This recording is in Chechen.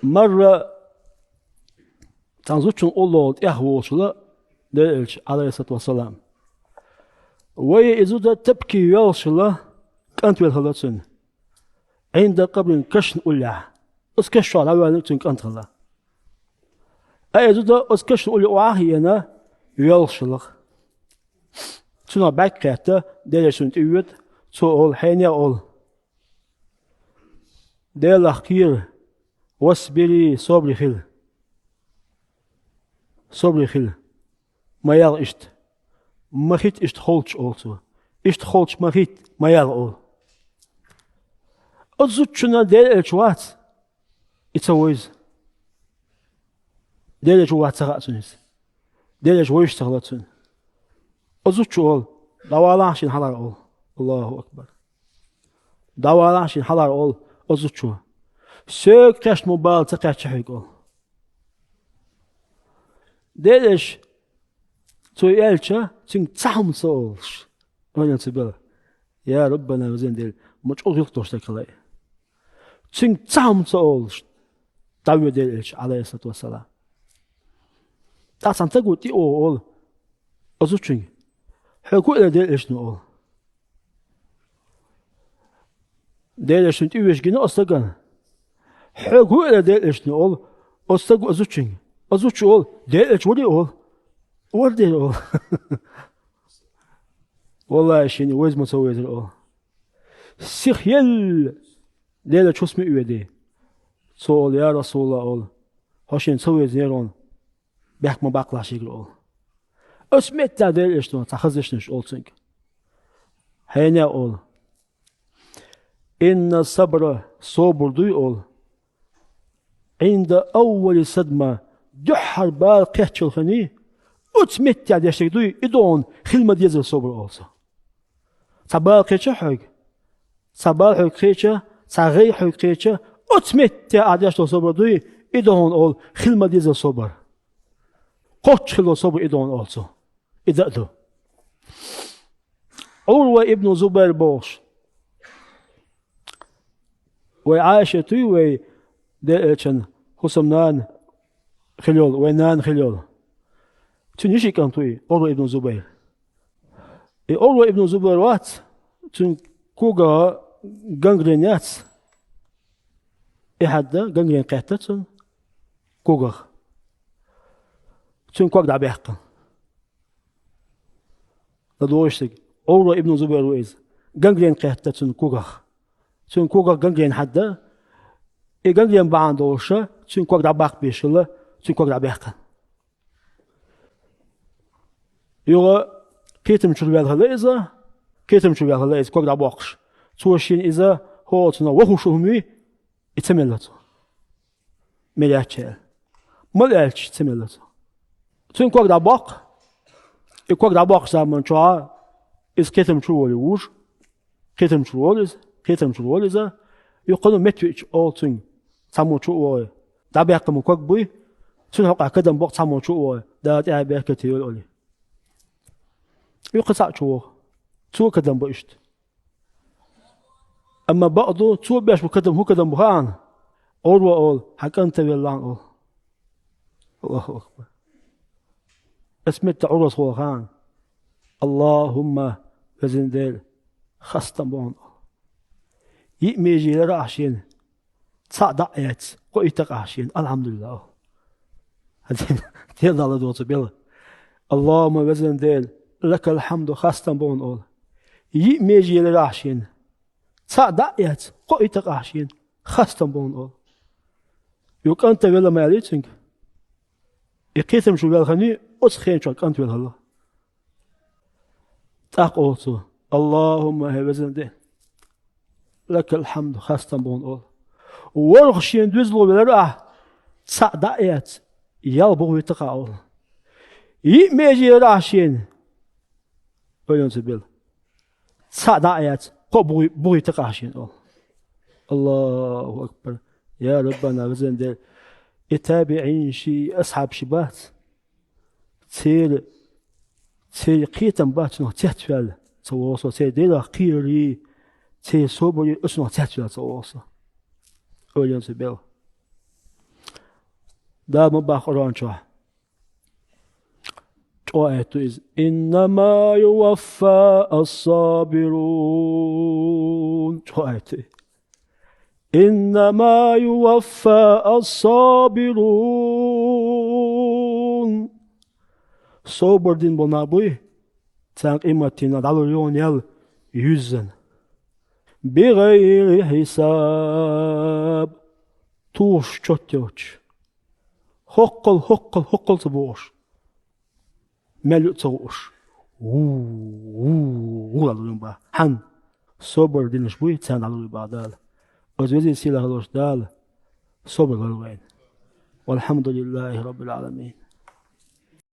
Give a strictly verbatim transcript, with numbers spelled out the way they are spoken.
Марра цхьана зудчун уллохула тӀехволуш хилла Делан Элча, Ӏалайхиссалату вассалам. Ва иза зуда табки йоьлхуш хилла, кӀант велла хилла цуьнан. Ӏинда къабрин, кашна уллехь. Оцу каш чохь дӀавоьллина цуьнан кӀант хилла. Ткъа иза зуда оцу кашна улле охьа а хиъна, йоьлхуш хилла. Цунах бӀаьрг кхетта, Делан Элча цунна тӀе воьду, цо олу, хьенех олу: Делах кхера, васбири, собаре хила. Собаре хила. Ма ялха иштта. Ма хӀитта иштта холчу, олу цо. Иштта холчу ма хӀитта, ма ялха, олу. Оцу зудчунна Делан Элча вац, и ца вевза. Делан Элча ву вац ца хаьа цунна иза. Делан Элча вевзаш ца хилла цунна. Оцу зудчо олу: дӀавалахьа шена хьалхара, олу. Аллаху акбар. ДӀавалахьа шена хьалхара, олу оцу зудчо. Соьга кхетта ма бала ца кхаьчча хьоьга, олу. Делан Элча цо аьлча, цуьнга цхьа хӀума ца олуш, ойла ца белла. Я Раббана, везан Дела, ма чӀогӀа гӀиллакх долуш стаг хилла и. Цуьнга цхьа хӀума ца олуш, дӀавоьду Делан Элча, Ӏалайхиссалату вассалам. ТӀаккха цхьана стага тӀе а вогӀу, олу оцу зудчуьнга: хьоьга хӀун элира Делан Элчано, олу. Делан Элчано тӀе вешна гина оцу стагана. Хьоьга хӀун элира Делан Элчано, олу оцу стага оцу зудчуьнга. Оцу зудчо олу: Делан Элча вара, олу. Вара дера, олу. Валлахьи, шена вевза ма ца вевзира, олу. Сиха елла Делан Элча хӀусаме а воьдий, цо олу: я Расулаллах, олу, хьо шена ца вевзинера, олу, бехк ма баккхалахь шегара, олу. Оцу меттехь Делан Элчано цхьа хаза дешнаш олу цуьнга. Хьенех олу: инна сабра, собар дуй, олу, Ӏинда аввали садма, дуьххьара бала кхеттачул хенахь, оцу меттехь деш дерг дуй, и ду хьуна хила ма-деззара собар, олу цо. Цхьа бала кхеча хьоьга, цхьа бала хьоьга кхеча, цхьа гӀай хьоьга кхеча, оцу меттехь ахь деш долу собар дуй, и ду хьуна, олу, хила ма-деззара собар. Кхоччуш хила долу собар и ду хьуна, олу цо. И дан а ду. Ӏурва ибн Зубайр бохуш. Вай Ӏайшатуй, вай Делан Элчан хӀусамнана хила йолу, вай нана хила йолу. Цуьнан йишин кӀант ву и, Ӏурва ибн Зубайр. И Ӏурва ибн Зубайр вац, цуьнан когах гангрен яц. И хьадда гангрен кхетта цуьнан когах. Цуьнан ког дӀабаьккхина. ЛадогӀийша, Ӏурва ибн Зубайр ву иза. Гангрен кхетта цуьнан когах. Цуьнан когах гангрен хьадда, и гангрен бахьана долуша, цуьнан ког дӀабаккха безаш хилла, цуьнан ког дӀабаьккхина. Юха кхетам чуьра ваьлла хилла иза, кхетам чуьра ваьлла хилла иза, ког дӀабоккхуш. Цо шена иза, хӀокху цунах вахуш хӀума вий, и ца мелла цо. Мел яц аьлла. Мала аьлча ца мелла цо. Цуьнан ког дӀабоккху, и ког дӀабоккхучу заман чохь иза кхетам чу волу вуж, кхетам чу волу иза, кхетам чу волу иза, юха кхана метта веача олу цуьнга, цхьаммо чу а вогӀий, дӀабаьккхина ког буй, цуьнан хьокъехь кадам боккху цхьаммо чу а вогӀий, Дала тӀаьхье беркате йойла олий. Юха кхин цхьаъ чу вогӀу, цо а кадам бо иштта. Амма бакъду, цо беш бу кадам, хӀун кадам бу хаьа хьуна? Ӏурва олу, хьан кӀанта велла хьуна олу. Аллаху акбар. Аса метта Ӏурвас хьуна хаьа хьуна. Аллахумма, везан Дела, хастам бо хьуна олу. Йиъ меже лара ахь шена. Цхьаъ дӀа а эцна, кхо йитакъахь шена, алхьамдулиллахӀ олу. Дела Дала доцу бела. Аллахумма, везан Дела, лакал хьамду, хастам бо хьуна олу. Йиъ меже елира ахь шена. Цхьаъ дӀа а эцна, кхо йитакъахь шена, хастам бо хьуна олу. Юха кӀанта велла ма аьллий цуьнга. И кхетам чу ваьлла хиннай, оцу хенан чохь кӀанта велла хилла. ТӀаккха олу цо: Аллахумма, хӀай везан Дела, лакал хьамду, хастам бо хьуна олу. ВорхӀ шена доьзало велира ахь, цхьаъ дӀа а эцна, ялх бухахь йитакъахь олу. Йиъ меже елира ахь шена, ойла ца бела. Цхьаъ дӀа а эцна, кхо бухахь, бухахь йитакъахь шена олу. Аллаху акбар. Я Раббана, везан Дела, и табиӀинаш, и асхьабаш бац. Церан, церан кхетам бац цунах цецваьлла, ца вогӀу со, церан Делах кхерарий, церан собарий оцунах цецваьлла, ца вогӀу со. Ойла ца бела. Дала ма боху Къуръан чохь. ЧӀогӀа аят ду иза. «Иннама юваффа ас-сабирун». ЧӀогӀа аят ду иза. «Иннама юваффа ас-сабирун». Собар дина болу нах буй, царна къематдийнахь дӀалур ю хьуна ял юьззина. «БигӀайри хьисаб». Тухуш чот йоцуш. ХӀоккхул, хӀоккхул, хӀоккхул ца бохуш. Мел ю а ца хууш. Ву, ву, ву, ву, ву, ву, ву, ву. Хьан? Собар динарш буй, царна дӀалур ю боху Дала. Оцу везачу сийлахь волчу Дала собар лойла вайна. Валхьамдулиллахи Раббил Ӏаламин.